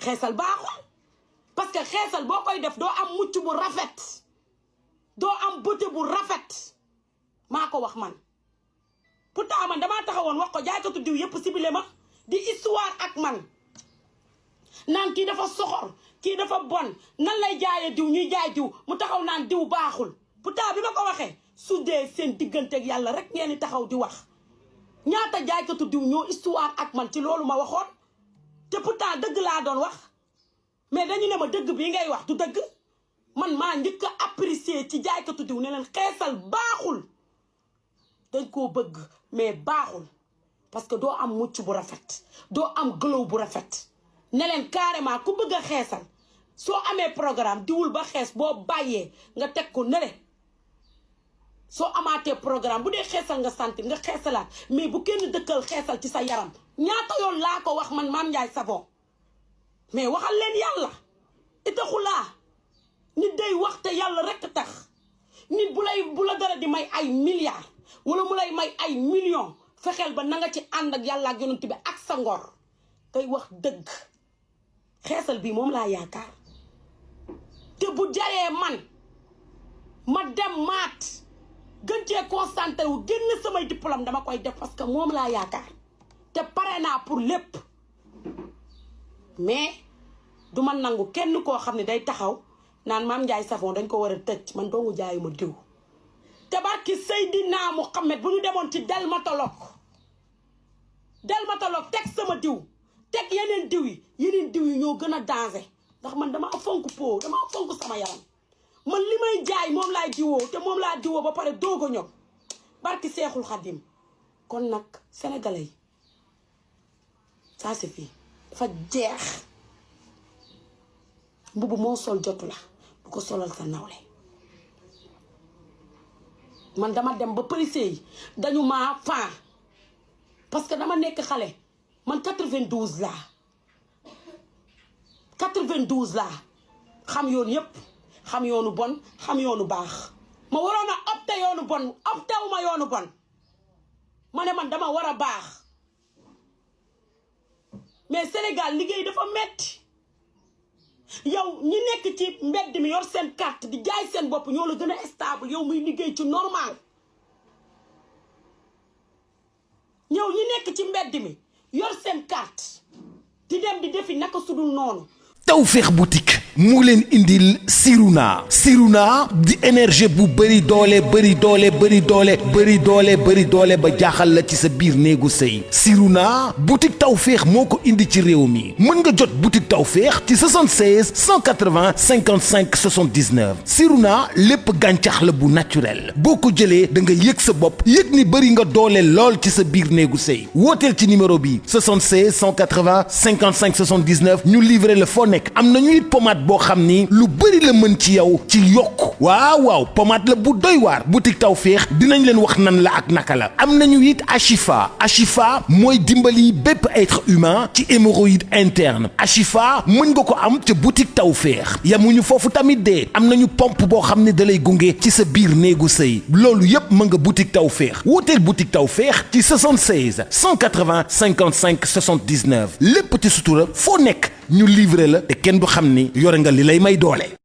xeesal baaxul parce que xeesal boo koy def doo am mucc bu rafet doo am beauté bu rafet maa ko wax man pourtant man damaa taxawoon wax ko jaaykatu diw yëpp sibile ma di histoire ak man naan kii dafa soxor kii dafa bon nan lay jaayee diw ñuy jaay diw mu taxaw naan diw baaxul pourtant bi ma ko waxee su dee seen digganteeg yàlla rek ngeen di taxaw di wax ñaata jaaykatu diw ñoo histoire ak man ci loolu ma waxoon te pourtant dëgg laa doon wax mais dañu ne ma dëgg bii ngay wax du dëgg man maa njëkk a apprécier ci jaaykatu diw ne leen xeesal baaxul dañ koo bëgg mais baaxul parce que doo am mucc bu rafet doo am glow bu rafet ne leen carrément ku bëgg a xeesal soo amee programme diwul ba xees boo bàyyee nga teg ko nele soo amaatee programme bu dee xeesal nga sentir nga xeesalaat mais bu kenn dëkkal xeesal ci sa yaram ñaata yoon laa ko wax man Mame Ndiaye Savon mais waxal leen yàlla itaxulaa nit day wax te yàlla rekk tax nit bu la dara di may ay milliards wala mu lay may ay millions fexeel ba na nga ci ànd ak yàlla ak yonent bi ak sa ngor kay wax dëgg xeesal bi moom laa yaakaar te bu jaree man ma dem maat gën cee concentré wu génn samay diplôme dama koy def parce que moom laa yaakaar te pare naa pour lépp mais du ma nangu kenn koo xam ne day taxaw naan Mame Ndiaye Savon dañ ko war a tëj man doongu jaayuma diw te barki Seydina Muhammad bu ñu demoon ci dermatologue teg sama diw teg yeneen diw yi ñoo gën a danger ndax man dama fonk po dama fonk sama yaram man li may jaay moom laay diwoo te moom laa diwoo ba pare doog a ñëw barki Seexul Xadim kon nag sénégalais yi ça c'est fii dafa jeex mbubu moo sol jotu la bu ko solal sa nawle man dama dem ba policier yi dañu maa faa parce que dama nekk xale man 92 laa xam yoon yépp xam yoonu bon xam yoonu baax ma waroon a opté yoonu bon opté wu ma yoonu bon ma ne man dama war a baax mais Sénégal liggéey dafa metti yow ñi nekk ci mbedd mi yor seen carte di jaay seen bopp ñoo la gën a stable yow muy liggéey ci normal ñëw ñi nekk ci mbedd mi yor seen carte di dem di defi naka sudul noonu. Tawfekh Boutique moo leen indil Siruna di énergie bu bëri doole ba jaaxal la ci sa biir néegu sëy Siruna boutique Tawfekh moo ko indi ci réew mi mën nga jot boutique Tawfekh ci 76 180 55 79 Siruna lépp gàncax la bu naturel boo ko jëlee da nga yëg sa bopp yëg ni bëri nga doole lool ci sa biir néegu sëy wooteel ci numéro bi 76 180 55 79 ñu livré la foo nekk am nañu it pommade boo xam ni lu bëri la mën ci yow ci yokk waaw pommade la bu doy waar boutique Tawfekh dinañ leen wax nan la ak naka la am nañu it Achifa mooy dimbali bépp être humain ci hémorroïde interne Achifa mën nga ko am ca boutique Tawfekh yamuñu foofu tamit de am nañu pompe boo xam ne da lay gunge ci sa biir néegu sëy loolu yépp mën nga boutique Tawfekh wooteel boutique Tawfekh ci 76 180 55 79 lépp ci sutura foo nekk ñu livré la te kenn du xam ni yore nga li lay may doole.